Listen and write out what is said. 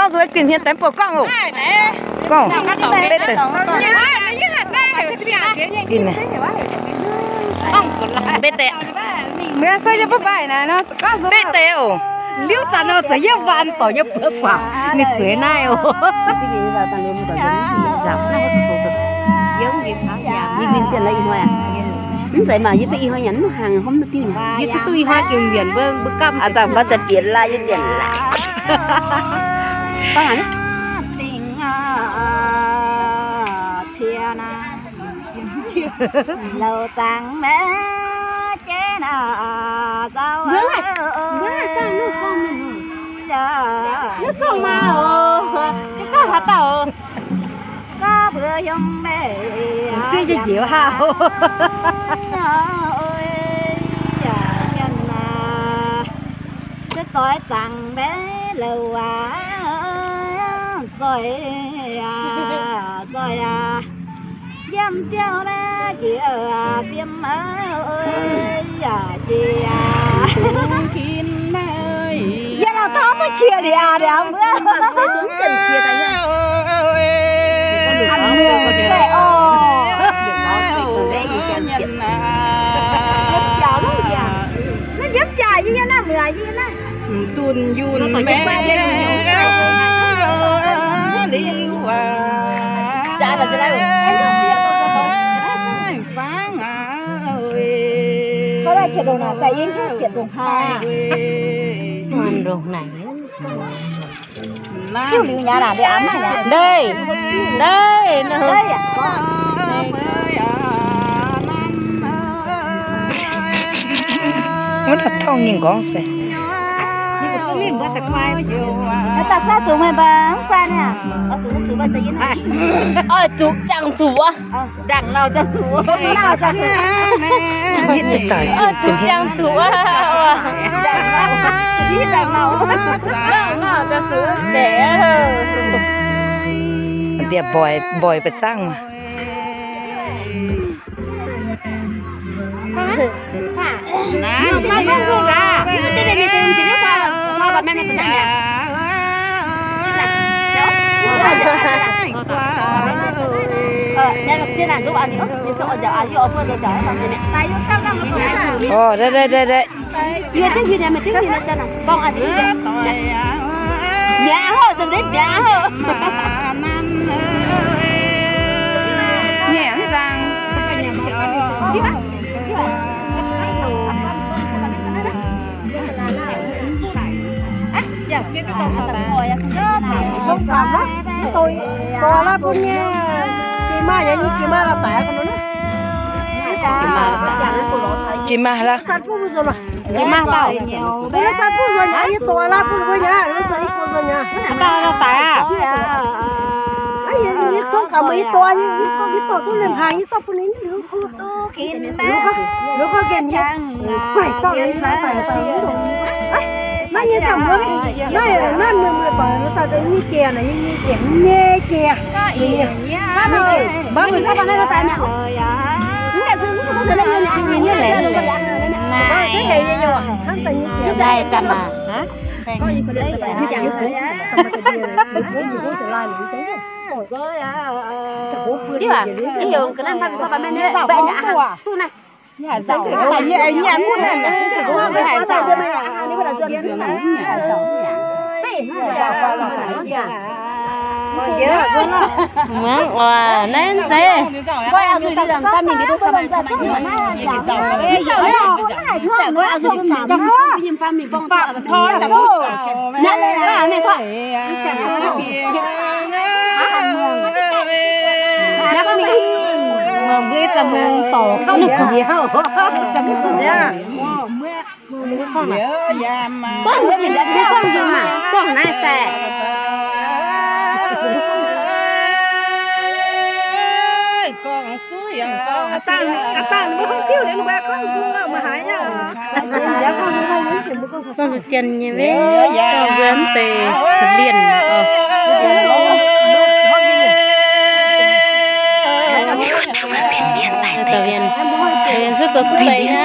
Zuov ginh hmien daaih buatc gorngv oc. Gorngv, beiv deix. Ginh naaic. Beiv deix. Mv baac se yie mv baac naaic nor, beiv deix oc. Liuz zanc nor zueiz yiem waanc dorc nyei buoz guangc ninh zueiz naaiv oc. Mv zeiz maac yie duqv ih hnoi nyanc mv haangh hom duqv diuh. Yie se duqv ih hnoi gengh mbienc mbuo, mbuo gamh. Aa, dangh mbuo za'dienx laaih, yie dienc laaih. Dingh cie naaiv, louc zaangc maiv jeiv naaiv, zaux mbuo ganh, mbuo ganh dangh nuv gorngv mingh. Nuv gorngv maah oc, nuv gorngv haaix dauh oc? Gaav mbuo yiem meih ziev nyei njiec haav. Oix yaac mienh aac, se zoix zaangc maiv louc aac, zoih aac, zoih aac. Yiem ziouc naaiv njiec aac, fiem aac, oix yaac njiec aac. Yie lauh tauv duqv qiex liuz aqv, liuz mbuo. Mienh se oc. Naaiv njiec mv jaax, yie yiem naaiv muoc, yie yiem naaiv. Dunh yunh mbaeqv liuz aac, fangx aac, ndeic, ndeic, ndeic. Wuov dauh dorngh nyei nqorngv se. Oix zuqc jangx zuqc wuov. Oix zuqc jangx zuqc wuov. Ndiev mboic, mboic ba'zangv maah. Orv, deix, deix, deix. Mi'aqv houh, deix mi'aqv houh. Nyanc nzangc. Jiex maaih lorqc. Jiex maaih dauh. Dauh dauh daic aqv. Yie zungv gaax meih yie dorh, yie dorh duqv liemh hnaangx, yie dorh bun ninh. Naaiv nyei dangh mbuo, naaiv, naaiv meih, meih doic, naaiv daaih nyei jiex, naaiv nyei jiex, nyei jiex. Mv baac meih, Mangc oc, naaiv zeiz. Mbuo ih zaqc mungz dorc gauh ninh jiex hauv. Buangh naaiv se. Gorngv nzunc jien nyei wei, mbuo mv deix lienh oc. Taux wienh, taux wienh se zoux duqv deix hnangv.